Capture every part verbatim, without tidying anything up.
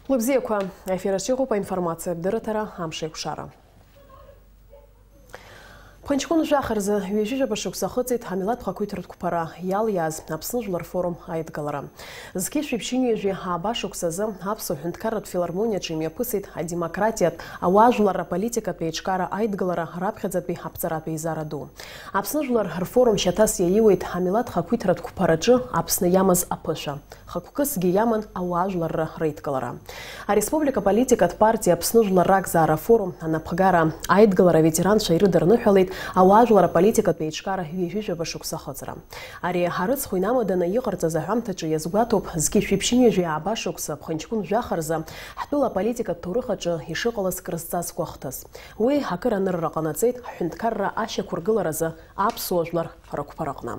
Лыбзиақәа, ефир аҿы иҟоуп аинформациатә дырраҭара Амшеикәшара. Ԥхынҷкәын жәаха рзы ҩажәижәаба шықәса ахыҵит ҳамилаҭ хақәиҭратә қәԥара иалиааз Аԥсны Жәлар форум аидгылара. Зқьи жәшәи ԥшьынҩажәи ааба шықәсазы Аԥсуа ҳәынҭқарратә филармониаҿы имҩаԥысит адемократиатә, ауаажәларра политикатә еиҿкаара аидгылара раԥхьаӡатәи аԥҵаратә еизара ду. Аԥсны Жәлар рфорум шьаҭас иаиуеит ҳамилаҭ хақәиҭратә қәԥараҿы Аԥсны иамаз аԥышәа. Хықәкысгьы иаман ауаажәларра реидкылара. Ареспублика политикатә партиа Аԥсны Жәлар ракзаара афорум анапхгара аидгылара аветеранцәа ирыдырныҳәалеит ауаажәлар аполитикатә еиҿкаара ҩажәижәаба шықәса ахыҵра. Ари арыцхә инамаданы иҟарҵаз аҳәамҭаҿы иазгәаҭоуп, зқьи жәшәи ԥшьынҩажәи ааба шықәса ԥхынҷкәын жәаха рзы ҳтәыла аполитикатә ҭоурых аҿы ишыҟалаз крызҵазкуа ахҭыс. Уи акыр анырра ҟанаҵеит ҳҳәынҭқарра ашьақәыргыларазы аԥсуа жәлар рықәԥараҟны.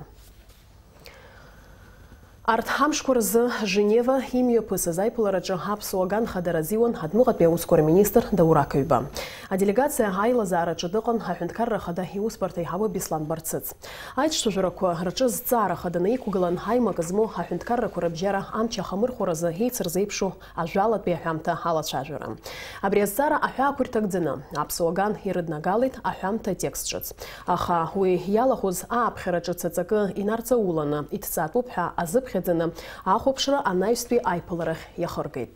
Арҭ амшқәа рзы Женева имҩаԥысыз аиԥылараҿы аԥсуа ганхадара азиуан адәныҟатәи аусқәа рминистр Даур Ақыҩба. Аделегациа аилазаараҿы дыҟан аҳәынҭқарра ахада иусбарҭа аиҳабы Беслан Барцыц. Аиҿцәажәарақәа рҿы зҵаара хаданы иқәгылан аимак змоу аҳәынҭқаррақәа рыбжьара амч ахамырхәаразы еицырзеиԥшу ажәалатәи аҳәамҭа алацәажәара. Абри азҵаара аҳәаақәа ирҭагӡаны, аԥсуа ган ирыднагалеит аҳәамҭа атекст ҿыц. Аха уи иалахәыз ааԥхьара ҿыц аҵакы инарҵауланы, иҭҵаатәуп ҳәа азыԥхьаӡаны, ахәаԥшра анаҩстәи аиԥыларахь иахыргеит.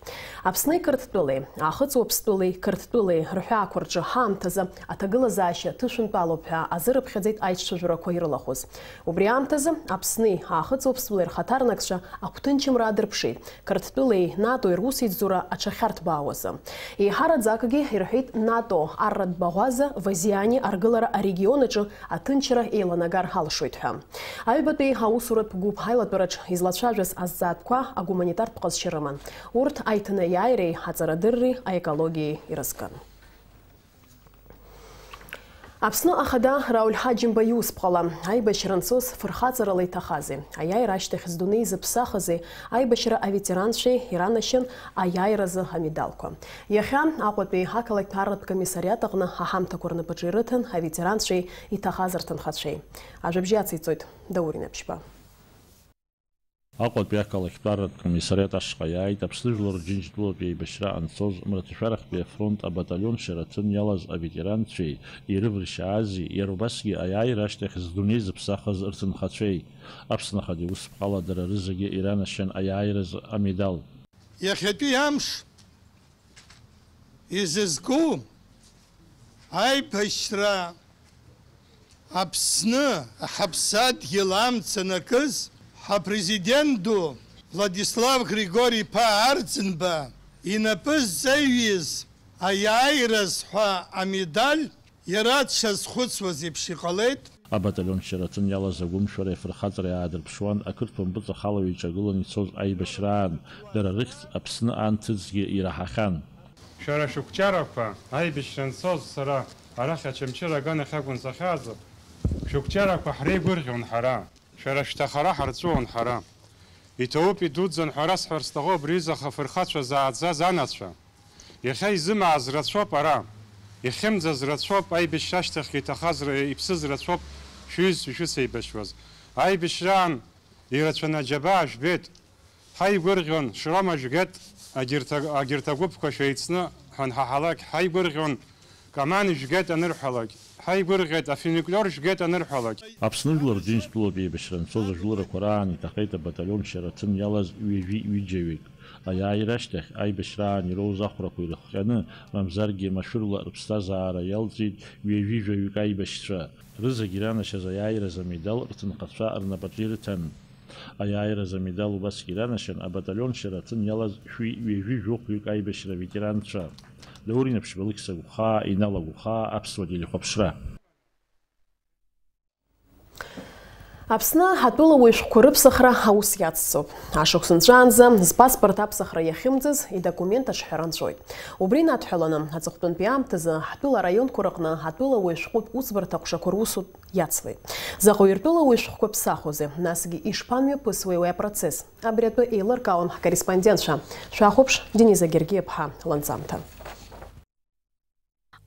Аԥсни Қырҭтәылеи, Аахыҵ Уаԥстәылеи Қырҭтәылеи рҳәаақәа рҿы ҳаамҭазы аҭагылазаашьа ҭышәынтәалоуп ҳәа азырыԥхьаӡеит аиҿцәажәарақәа ирылахәыз. Убри аамҭазы Аԥсни Аахыҵ Уаԥстәылеи рхаҭарнакцәа агәҭынчымра аадырԥшит Қырҭтәылеи натои русеицура аҽахьарҭбаауазы. Еиҳараӡакгьы ирҳәеит нато арратә баӷәаза Вазиани аргылара арегион аҿы аҭынчра еиланагар ҳалшоит ҳәа. Аҩбатәи аусуратә гәыԥ аилатәараҿ излацәажәаз азҵаатәқәа агуманитартә ҟазшьа рыман. Урҭ аиҭанаиааиреи аҵарадырреи аекологиеи ирызкын. Аԥсны ахада Рауль Ҳаџьымба иусԥҟала аибашьра анцоз фырхаҵарала иҭахази, аиааира ашьҭахь здунеи зыԥсахызи аибашьра аветеранцәеи иранашьан аиааиразы амедалқәа. Иахьа Аҟәатәи ақалақьтә арратә комиссариат аҟны аҳамҭақәа рнапаҿы ирыҭан аветеранцәеи иҭахаз рҭынхацәеи. Ажәабжь иациҵоит Даур Инаԥшьба. Аҟәатәи ақалақьтә арратә комиссариат ашҟа иааит Аԥсны Жәлар Рџьынџьтәылатәи аибашьра анцоз, мраҭашәарахьтәи афронт абаталион Шьараҭын иалаз аветеранцәеи ирывыршьаази, иара убасгьы аиааира ашьҭахь здунеи зыԥсахыз рҭынхацәеи. Аԥсны Ахада иусԥҟала дара рызегьы иранашьан аиааиразы амедал. Иахьатәи амш изызку аибашьра Аԥсны ҳаԥсадгьыл амца анакыз, ҳапрезидент ду Владислав Григори-иԥа Арӡынба инапы зҵаҩиз аиааираз ҳәа амедаль иара дшазхәыцуаз еиԥш иҟалеит. Абаталион Шьараҭын иалаз агәымшәареи афырхаҵареи аадырԥшуан ақырҭуа мпыҵахалаҩ иҿагыланы ицоз аибашьраан, дара рыхьӡ Аԥсны анҭыҵгьы ираҳахьан. Шәара шәықәҿиарақәа аибашьра анцоз сара арахь Очамчыра аганахь акәын сахьаазо, шәықәҿиарақәа ҳреигәырӷьон ҳара, шәара шәҭахара ҳарҵәуон ҳара. Иҭоуп, идуӡӡан ҳәа расҳәар сҭахуп, абри аҩыза афырхацәа зааӡаз анацәа. Иахьа изымааз рацәоуп ара, ихьымӡаз рацәоуп, аибашьра ашьҭахьгьы иҭахаз ра-, иԥсыз рацәоуп шәҩызцәа шәышеибашьуаз. Аибашьраан ирацәаны аџьабаа жәбеит. Ҳаигәырӷьон, Шрома жәгеит, агьырҭ аг-, агьырҭ агәыԥқәа шәеицны ҳанҳаҳалак, ҳаигәырӷьон, Каман жәгеит анырҳәалак, ҳаигәырӷьеит, афинеклиор жәгеит анырҳәалак. Аԥсны Жәлар Рџьынџьтәылатә еибашьра анцоз ажәыларақәа раан иҭахеит абаталион Шьараҭын иалаз ҩажәи ҩыџьаҩык. Аиааира ашьҭахь, аибашьраан ироуз ахәрақәа ирыхҟьаны, мамзаргьы машәырла рыԥсҭазаара иалҵит ҩажәи жәаҩык аибашьцәа. Рызегь иранашьаз аиааиразы амедал рҭынхацәа рнапаҿы ирыҭан. Аиааиразы амедал убасгьы иранашьан абаталион Шьараҭын иалаз шәи ҩажәи жәохәҩык аибашьра аветеранцәа. Даур Инаԥшьба, Алықьса Гәхаа, Инал Агәхаа, Аԥсуа телехәаԥшра. Аԥсны атәылауаҩ шәҟәқәа рыԥсахра аус иацҵоуп. Ашықәс нҵәаанӡа зпаспорт аԥсахра иахьымӡаз идокумент аҿҳәара нҵәоит. Убри инадҳәаланы, аҵыхәтәантәи аамҭазы ҳтәыла араионқәа рыҟны атәылауаҩ шәҟәытә усбарҭа аҟәшақәа русутә иацлеит. Заҟаҩы ртәылауаҩ шәҟәқәа ԥсахуазеи, насгьы ишԥамҩаԥысуеи уи апроцесс? Абри атәы еилыркаауан ҳкорреспондентцәа. Шәахәаԥш, Дениза Гергиаԥҳа ланҵамҭа.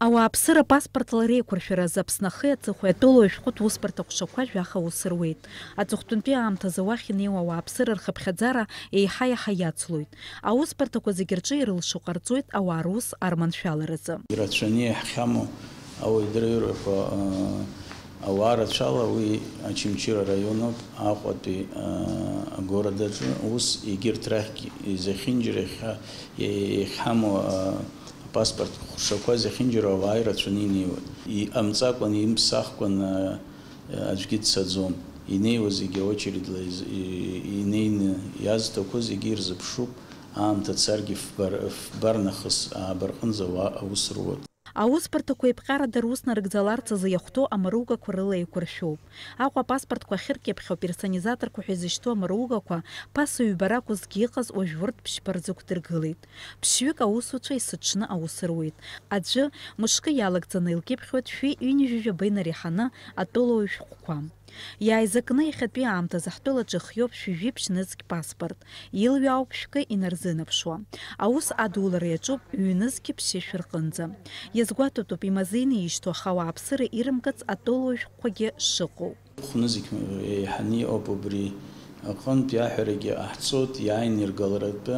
Ауааԥсыра апаспортла реиқәыршәаразы Аԥсны ахи аҵыхәеи атәылауаҩ шәҟәытә усбарҭа ҟәшақәа жәаха аус руеит. Аҵыхәтәантәи аамҭазы уахь инеиуа ауааԥсыра рхыԥхьаӡара еиҳа-еиҳа иацлоит. Аусбарҭақәа зегьы рҿы ирылшо ҟарҵоит ауаа рус арманшәаларазы. Ирацәаны иаҳхьамоу ауаҩ дырҩрақәа, э, ауаа рацәала уи Очамчыра араион ауп, Аҟәатәи, э, агород аҿы. Ус егьырҭ рахьгьы изахьынџьара иахьа-, иахьҳамоу, э, апаспорт ҟәшақәа зехьынџьара ауаа ирацәаны инеиуеит. Иҟамҵакәан, имԥсахкәан, э, аӡәгьы дцаӡом. Инеиуа зегьы аочередла из-, и-, инеины иазҭақәоу зегьы ирзыԥшуп, аамҭа царгьы фбар-, фбар нахыс ааба рҟынӡа ауаа аус руеит. Аусбарҭақәа еиԥҟьарада рус нарыгӡаларц азы иахәҭоу амаругақәа рыла еиқәыршәоуп. Аҟәа апаспортқәа ахьыркьыԥхьу аперсонизаторқәа ҳәа изышьҭоу амаругақәа ԥаса ҩба ракәызҭгьы иҟаз уажә урҭ ԥшьба рзықәдыргылеит. Ԥшьҩык аусуцәа есыҽны аус руеит. Аӡәы мышкы иалагӡаны илкьыԥхьуеит шәи ҩынҩажәи жәаба инареиҳаны атәылауаҩ шәҟәқәа. Иааизакны иахьатәи аамҭазы ҳтәылаҿы ихиоуп шәи жәиԥшь нызқь паспорт, илҩаауп шәкы инарзынаԥшуа. Аус адулара иаҿуп ҩнызқь ԥшьышә рҟынӡа. Иазгәаҭатәуп имазеины ишьҭоу, аха ауааԥсыра ирымгац атәылауаҩ шәҟәқәагьы шыҟоу. Хәнызқь еиҳаны иҟоуп убри аҟынтә, иаҳәарагьы ҟаҳҵоит, иааины иргаларатәы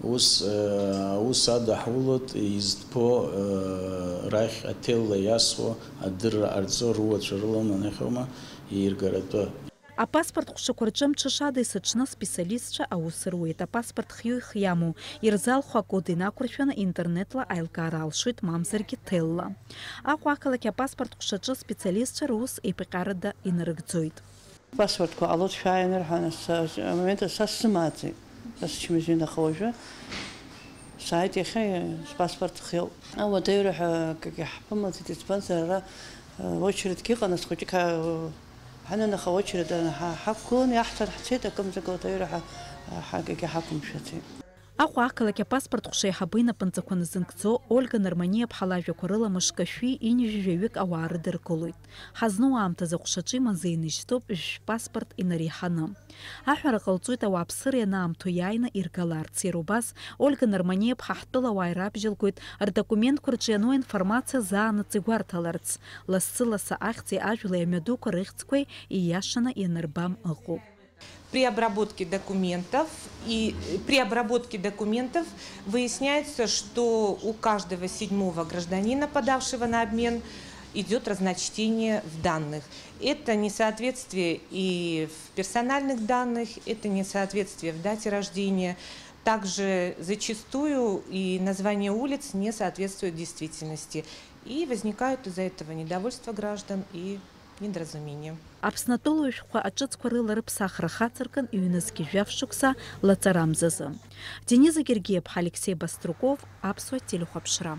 ус, э, аус адаҳулоит, изтәу, э, рахь аҭелла иасуа адырра ҟарҵо руацәа рыламан иахьоума еиргаратәы. Апаспорт ҟәшақәа рҿы мҽышада есыҽны специалистцәа аус руеит. Апаспорт хиоу ихиамоу ирзалху акод инақәыршәаны интернетла аилкаара алшоит, мамзаргьы ҭелла. Аҟәа ақалақь апаспорт ҟәшаҿы специалистцәа рус еиԥҟьарада инарыгӡоит. Паспортқәа ҟалоит шәааины рҳәан, са, амомент са сзымааӡеит. Са счымазаҩын, аха уажәы сааит иахьа, спаспорт хиоуп. Ауадаҩра ҳәа акгьы ҳԥымлаӡеит, избанзар ара, э, очередгьы ыҟан, нас хәыҷык ҳа-, ҳананаха очередь ана ҳа-, ҳақәгылан, иаҳҭар ҳцеит, акымзарак ауадаҩра ҳәа, ҳа-, акгьы ҳақәымшәаӡеит. Аҟәа ақалақь апаспорт ҟәша аиҳабы инапынҵақәа назынкӡо Ольга Нарманиаԥҳа лажәақәа рыла мышкы шәи ҩынҩажәи жәаҩык ауаа рыдыркылоит. Ҳазну аамҭазы ҟәшаҿы имазеины ишьҭоуп жәпаспорт инареиҳаны. Аҳәара ҟалҵоит ауааԥсыра ианаамҭоу иааины иргаларц. Иара убас, Ольга Нарманиаԥҳа ҳтәылауаа ирабжьалгоит рдокументқәа рҿы иану аинформациа заанаҵ игәарҭаларц. Лассы-лассы ахьӡи ажәлеи амҩадуқәа рыхьӡқәеи ииашаны ианырбам ыҟоуп. При обработке документов и, при обработке документов выясняется, что у каждого седьмого гражданина, подавшего на обмен, идёт разночтение в данных. Это несоответствие и в персональных данных, это несоответствие в дате рождения. Также зачастую и название улиц не соответствует действительности. И возникают из-за этого недовольство граждан и недоразумение. Аԥсны атәылауаҩ шәҟәқәа аҿыцқәа рыла рыԥсахра хацыркын ҩнызқь жәаф шықәса лаҵарамзазы. Дениза Гергиаԥҳа, Алексей Баструков, Аԥсуа телехәаԥшра.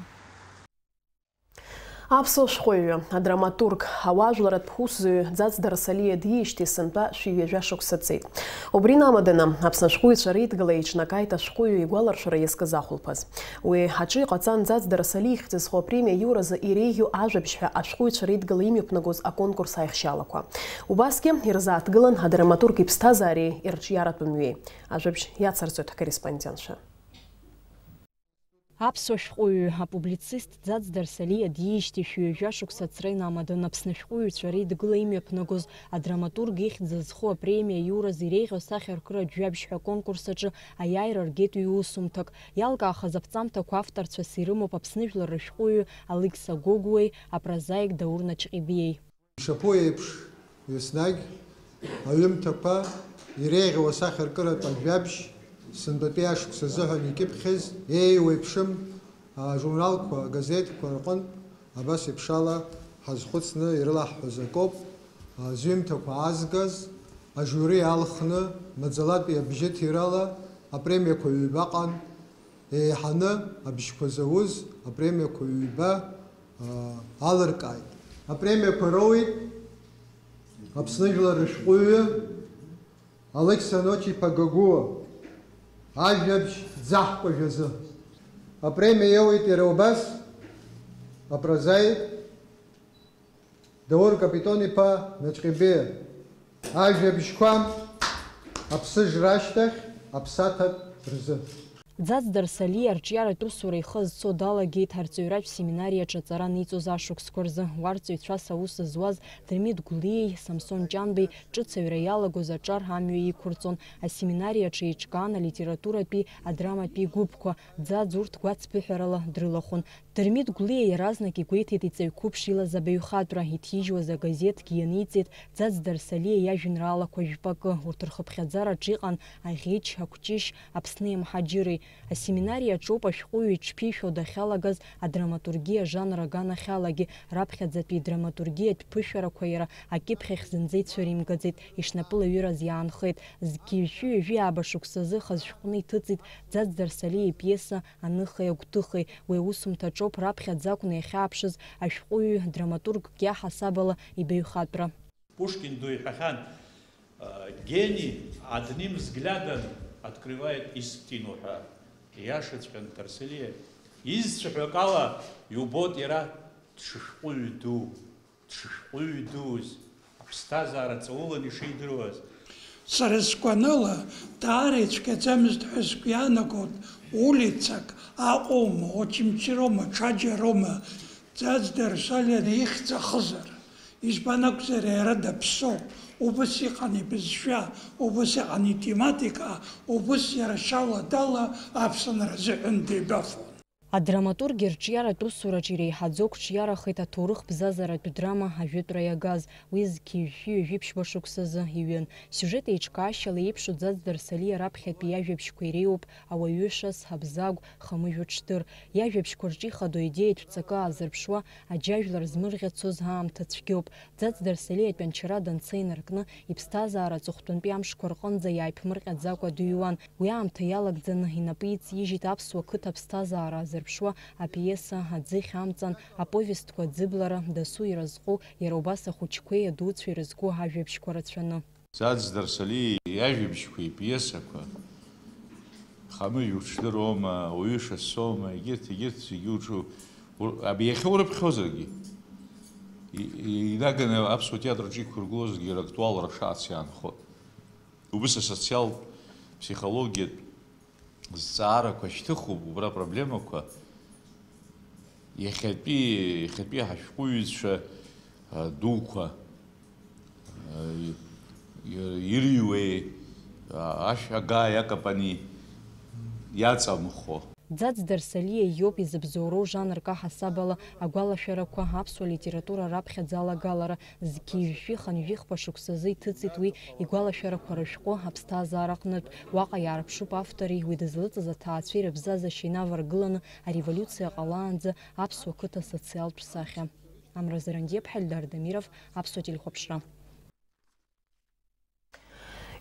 Аԥсуа шәҟәыҩҩы, адраматург, ауаажәларратә усзуҩы Ӡаӡ Дарсалиа диижьҭеи сынтәа шәи ҩажәа шықәса ҵит. Убри инамаданы, Аԥсны ашәҟәыҩҩцәа реидгыла еиҿнакааит ашәҟәыҩҩы игәаларшәара иазкыз ахәылԥаз. Уи аҿы иҟаҵан Ӡаӡ Дарсалиа ихьӡ зху апремиа аиуразы иреиӷьу ажәабжь ҳәа ашәҟәыҩҩцәа реидгыла имҩаԥнагоз аконкурс аихшьалақәа. Убасгьы ирзааҭгылан адраматург иԥсҭазаареи ирҿиаратә мҩеи. Ажәабжь иацырҵоит ҳкорреспондентцәа. Аԥсуа шәҟәыҩҩы, апублицист Ӡаӡ Дарсалиа диижьҭеи шәи ҩажәа шықәса ацра инамадон. Аԥсны ашәҟәыҩҩцәа реидгыла имҩаԥнагоз адраматург ихьӡ зху апремиа аиуразы иреиӷьу асахьаркыратә жәабжь ҳәа аконкурс аҿы аиааира ргеит ҩ-усумҭак. Иалкаахаз аԥҵамҭақәа авторцәас ирымоуп Аԥсны жәлар рышәҟәыҩҩы Алықьса Гогәуеи апрозаик Даур Наҷҟьебиеи. Ишаԥу еиԥш, еснагь аҩымҭақәа иреиӷьу асахьаркыратә ажәабжь сынтәатәи ашықәс азыҳәан икьыԥхьыз еиуеиԥшым ажурналқәа, агазеҭқәа рҟынтә абас еиԥшала ҳазхәыцны ирылаҳҳәоз акоуп. Зҩымҭақәа аазгаз ажиури иалхны маӡалатәи абжьыҭирала апремиақәа ҩба ыҟан. Еиҳаны абжьқәа зауз апремиақәа ҩба, а, алыркааит. Апремиақәа роуит Аԥсны жәлар рышәҟәыҩҩы Алықьса Ноч-иԥа Гогәуа ажәабжь Ӡаҳкәажә азы. Апремиа иоуеит иара убас апрозаик Даур Капитон-иԥа Наҷҟьебиа ажәабжьқәа Аԥсыжра ашьҭахь аԥсаҭатә рзы. Ӡаӡ Дарсалиа арҿиаратә усура ихы азцо далагеит арҵаҩратә семинариаҿы аҵара аниҵоз ашықәсқәа рзы. Уа арҵаҩцәас аус зуаз Дырмит Гәлиеи Самсон Ҷанбеи ҿыц аҩра иалагоз аҿар амҩа иқәырҵон. Асеминариаҿы еиҿкаан алитературатәи, адраматәи гәыԥқәа. Ӡаӡ урҭ гәацԥыҳәарала дрылахәын. Дырмит Гәлиа иаразнак игәеиҭеит иҵаҩ қәыԥш илаз абаҩхатәра, иҭижьуаз агазеҭгьы ианиҵеит Ӡаӡ Дарсалиа иажәеинраалақәа жәпакы. Урҭ рхыԥхьаӡараҿы иҟан Аӷьыч, Акәҷышь, Аԥсни Амҳаџьыри. Асеминариаҿоуп ашәҟәыҩҩы иҽԥишәо дахьалагаз адраматургиа ажанр аганахьалагьы. Раԥхьаӡатәи идраматургиатә ԥышәарақәа иара акьыԥхьахь зынӡа ицәыримгаӡеит, ишнапылаҩыраз иаанхеит. Зқьи жәшәи ҩажәи ааба шықәсазы хаз шәҟәны иҭыҵит Ӡаӡ Дарсалиа ипиеса Аныхеи агәҭыхеи. Уи аусумҭаҿоуп раԥхьаӡа акәны иахьааԥшыз ашәҟәыҩҩы, драматургк иаҳасаб ала ибаҩхатәра. Пушкин ду иҳәахьан, гений одним взглядом открывает истину ҳәа. Ииашаҵәҟьан Дарсалиа изцәаҳәо акала иубоит иара дшышәҟәыҩҩы ду. Дшышәҟәыҩҩы дуз, аԥсҭазаара ҵауланы ишидыруаз. Сара сгәанала, даара ицәгьаӡамызт ҳәа сгәы иаанагоит улицак, Аҟәоума, Очамчыроума, Ҽаџьароума, Ӡаӡ Дарсалиа ихьӡ ахызар. Избан акәзар, иара даԥсоуп, убыс иҟан ибызшәа, убыс иҟан итематика, убыс иара шьала-дала Аԥсынра азыҳәан деибафон. Адраматург ирҿиаратә усураҿ иреиҳаӡоу қәҿиарахеит аҭоурых бзазаратә драма Ажәытәра иагаз, уи зқьи жәшәи ҩажәи ԥшьба шықәсазы иҩын. Сиужет еиҿкаашьала еиԥшу Ӡаӡ Дарсалиа раԥхьатәи иажәабжьқәа иреиуоуп Ауаҩы шас, Абзагә, Хамыжә уҽдыр. Иажәабжьқәа рҿы ихадоу аидеиатә ҵакы аазырԥшуа, аџьажәлар змырӷьацоз аамҭа цәгьоуп. Ӡаӡ Дарсалиа атәанчара данца инаркны, иԥсҭазаара аҵыхәтәантәи амшқәа рҟынӡа иааиԥмырҟьаӡакәа дыҩуан. Уи аамҭа иалагӡаны инапы иҵижьит аԥсуа қыҭа аԥсҭазаара азырԥшуа апиеса Аӡыхь амҵан, аповестқәа Ӡыблара, Дасу иразҟу, иара убас Ахәыҷқәеи адуцәеи ирызку ажәабжьқәа рацәаны. Ӡаӡ Дарсалиа иажәабжьқәеи ипиесақәа, Хамыжә уҽдыруама, Уаҩы шасоума, егьырҭ, егьырҭ зегьы уҿу, ур-, аб-, иахьа урыԥхьозаргьы, и-, и-, инаганы аԥсуа театр аҿы иқәыргылозаргьы рактуалра шаац иаанхоит. Убыс асоциалтә, ԥсихологиатә зҵаарақәа шьҭыхуп, убра апроблемақәа иахьатәи, иахьатәи ҳашәҟәыҩҩцәа, а, дуқәа, а, и-, и-, ирыҩуеи, а, ашә агааи акапани иаҵамхо. Ӡаӡ Дарсалиа иоуп изыбзоуроу жанрк аҳасабала агәалашәарақәа аԥсуа литература раԥхьаӡа алагалара. Зқьи жәшәи хынҩажәи хԥа шықәсазы иҭыҵит уи игәалашәарақәа рышәҟәы аԥсҭазаара аҟнытә. Уаҟа иаарԥшуп автори уи дызлыҵыз аҭаацәеи рыбзазашьа инаваргыланы ареволиуциа ҟалаанӡа аԥсуа қыҭа асоциалтә сахьа. Амра Зарандиаԥҳа, Эльдар Дамиров, Аԥсуа телехәаԥшра.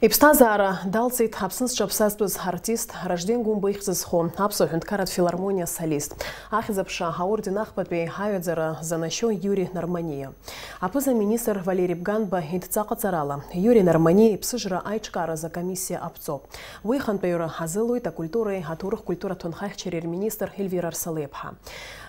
Иԥсҭазаара далҵит Аԥсны зҽаԥсазтәыз артист Ражден Гәымба ихьӡ зху Аԥсуа ҳәынҭқарратә филармониа асолист. Ахьӡ-аԥша аорден ахԥатәи аҩаӡара занашьо Иури Нарманиа. Аԥыза-министр Валери Бганба идҵа ҟаҵарала, Иури Нарманиа иԥсыжра аиҿкааразы акомиссиа аԥҵоуп. Уи ихантәаҩра азылуеит акультуреи аҭоурых-культуратә ҭынхахьчареи рминистр Ельвира Арсалиаԥҳа.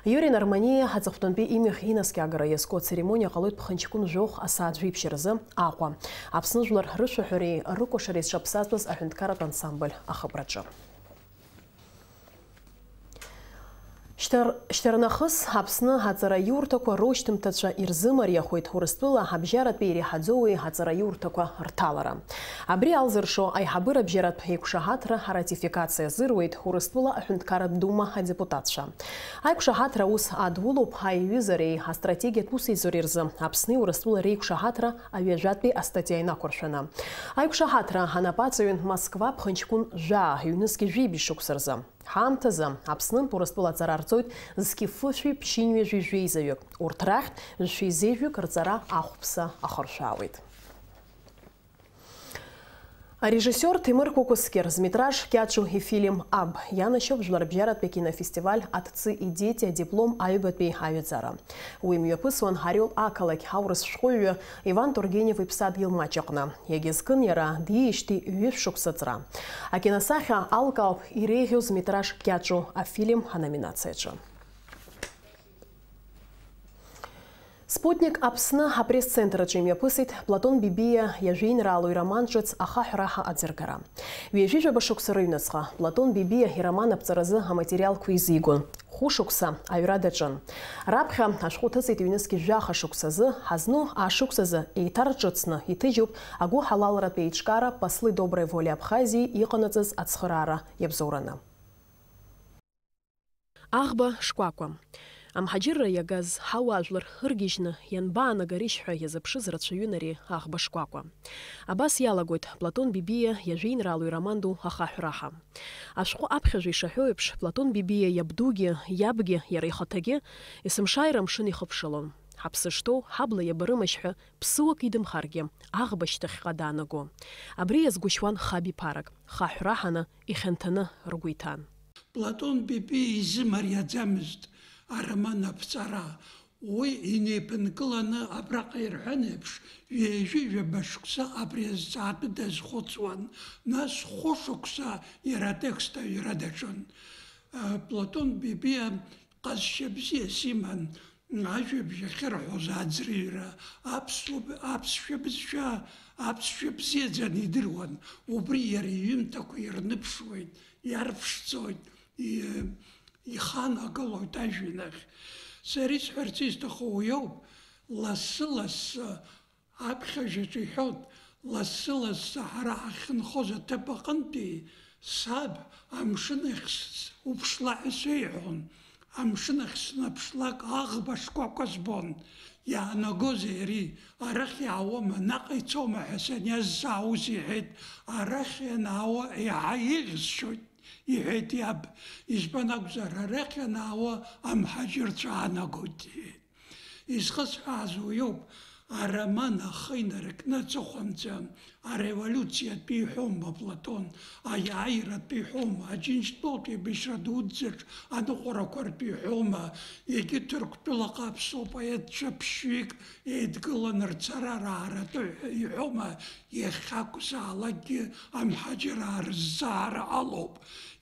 Иури Нарманиа аҵыхәтәантәи имҩахь инаскьагара иазку ацеремониа ҟалоит ԥхынҷкәын жәохә асааҭ жәиԥшь рзы Аҟәа, Аԥсны жәлар рышәаҳәареи рыкәашареи зҽаԥсазтәыз аҳәынҭқарратә ансамбль ахыбраҿы. Шьҭар-, шьҭарнахыс Аԥсны аҵараиурҭақәа роушьҭымҭацәа ирзымариахоит Урыстәыла абжьаратәи иреиҳаӡоуи аҵараиурҭақәа рҭалара. Абри алзыршо аиҳабыра бжьаратә еиқәшаҳаҭра аратификациа азыруеит Урыстәыла аҳәынҭқарратә Дума адепутатцәа. Аиқәшаҳаҭра аус адулоуп аиҩызареи астратегиатә усеизуреи рзы Аԥсни Урыстәылеи реиқәшаҳаҭра аҩажәатәи астатиа инақәыршәаны. Аиқәшаҳаҭра анапаҵаҩын Москва ԥхынҷкәын жәаа, ҩнызқь жәибжь шықәса рзы. Ҳаамҭазы Аԥснынтә Урыстәыла аҵара арҵоит зқьи фышәи ԥшьынҩажәи жәеизаҩык. Урҭ рахьтә жәшәи зеижәҩык рҵара ахәԥса ахыршәаауеит. Арежиссиор Ҭемыр Кәыкәыскер зметраж Кьаҿу ифильм «Аб» ианашьоуп Жәларбжьаратәи акинофестиваль «Отцы и дети» адиплом аҩбатәи аҩаӡара. Уи мҩаԥысуан Ҳариол ақалақь аурыс шәҟәыҩҩы Иван Тургенев иԥсадгьыл маҷ аҟны. Иагьазкын иара диижьҭеи ҩышә шықәса ҵра. Акиносахьа алкаауп иреиӷьу зметраж Кьаҿу афильм аноминациаҿы. Спутник Аԥсны апресс-центр аҿы имҩаԥысит Платон Бибиа иажәеинраалоу ироман ҿыц Ахаҳә раҳа аӡыргара. Ҩажәи жәаба шықәса рыҩныҵҟа Платон Бибиа ироман аԥҵаразы аматериалқәа изигон. Хәышықәса аҩра даҿын. Раԥхьа ашәҟәы ҭыҵит ҩнызқь жәаха шықәсазы, ҳазну ашықәсазы еиҭарҿыцны иҭыжьуп агәыҳалалратә еиҿкаара Послы доброй воли Абхазии иҟанаҵаз ацхыраара иабзоураны. Аӷба шкәакәа. Амҳаџьырра иагаз ҳауаажәлар ыргьежьны ианбаанагар ишь ҳәа иазыԥшыз рацәаҩын ари аӷба шкәакәа. Абас иалагоит Платон Бибиа иажәеинраалоу ироман ду Ахаҳә раҳа. Ашәҟәы аԥхьажәа ишаҳәо еиԥш, Платон Бибиа иабдугьы, иабгьы, иара ихаҭагьы есымшааира амшын ихыԥшылон. Ҳаԥсы шҭоу, ҳабла иабарымашь ҳәа ԥсыуак идымхаргьы, аӷба шьҭахьҟа даанаго. Абри иазгәышьуан хабиԥарак, хаҳә раҳаны, ихьанҭаны ргәы иҭан. Платон Бибиа изы мариаӡамызт ароман аԥҵара. Уи инеиԥынкыланы абраҟа ирҳәан еиԥш, ҩажәи жәаба шықәса абри азҵаатәы дазхәыцуан, нас хәышықәса иара атекст аҩра даҿын. Платон Бибиа ҟазшьа бзиас иман, ажәабжь ахьырҳәоз аӡырҩра, аԥсуа-, аԥсшәа бызшәа, аԥсшәа бзиаӡаны идыруан, убри иара иҩымҭақәа ирныԥшуеит, иарԥшӡоит, и-, иханагалоит ажәҩан ахь. Сара исҳәарц исҭаху уи ауп, лассы-лассы аԥхьажәаҿ иҳәоит, лассы-лассы ҳара ҳахьынхоз аҭыԥ аҟынтәи саб амшын ахь с-, уԥшла ҳәа сеиҳәон. Амшын ахь снаԥшлак аӷба шкәакәа збон. Иаанагозеи ари, арахь иаауама, наҟ ицома ҳәа саниазҵаа ус иҳәеит, арахь ианаауа еиҳа еиӷьысшьоит, иҳәеит иаб, избан акәзар, арахь ианаауа амҳаџьырцәа аанагоит, иҳәеит. Изхысҳәааз уиоуп, ароман ахы инаркны аҵыхәанӡа ареволиуциатәы иҳәома, Платон, аиааиратәы иҳәома, Аџьынџьтәылатә еибашьра дуӡӡаҿ аныҟәарақәа ртәы иҳәома, егьи Ҭырқәтәылаҟа аԥсуа поетцәа ԥшьҩык еидгыланы рцара рааратәы ҳәа иҳәома, иахьакәзаалакгьы амҳаџьыраа рызҵаара алоуп.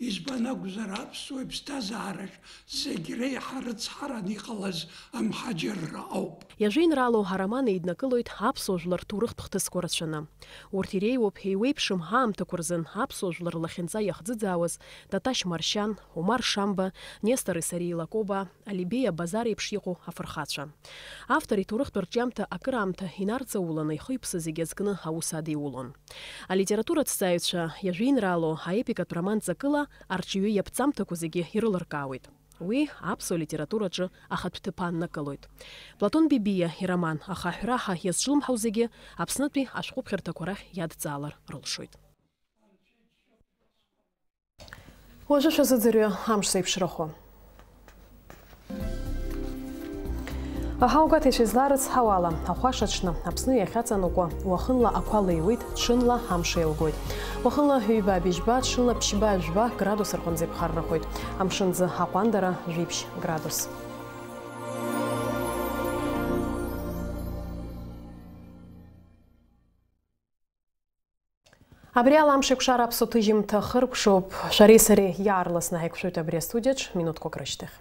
Избан акәзар, аԥсуа иԥсҭазаараҿ зегь реиҳа рыцҳаран иҟалаз амҳаџьырра ауп. Иажәеинраалоу ароман еиднакылоит аԥсуа жәлар рҭоурыхтә хҭысқәа рацәаны. Урҭ иреиуоуп еиуеиԥшым аамҭақәа рзын аԥсуа жәлар рлахьынҵа иахӡыӡаауаз Таташь Маршьан, Омар Шамба, Нестори Сариеи Лакоба, Алибеи Абазар еиԥш иҟоу афырхацәа. Автор иҭоурыхтә рҿиамҭа акыраамҭа инарҵауланы ихы-иԥсы зегьы азкны аус адиулон. Алитература аҭҵааҩцәа иажәеинраалоу аепикатә роман ҵакыла арҿиаҩы иаԥҵамҭақәа зегьы ирылыркаауеит. Уи аԥсуа литератураҿы ахатә ҭыԥ ааннакылоит. Платон Бибиа ироман Ахаҳә раҳа иазҿлымҳау зегьы Аԥснытәи ашәҟәыԥхьарҭақәа рахь иадҵаалар рылшоит. Уажәы шәазыӡырҩы амш зеиԥшрахо. Аҳаугәаҭеишьа изларыцҳауала, ахәаша ҽны Аԥсны иахьаҵанакуа, уахынла ақәа леиуеит, ҽынла амш еилгоит. Уахынла ҩба-быжьба, ҽынла ԥшьба-жәба градус рҟынӡа иԥхаррахоит. Амшын ӡы аҟәандара жәиԥшь градус. Абри ала амш еиқәшара аԥсуа ҭыжьымҭа хыркәшоуп. Шәареи сареи иаарласны ҳаиқәшәоит абри астудиаҿ минуҭқәак рышьҭахь.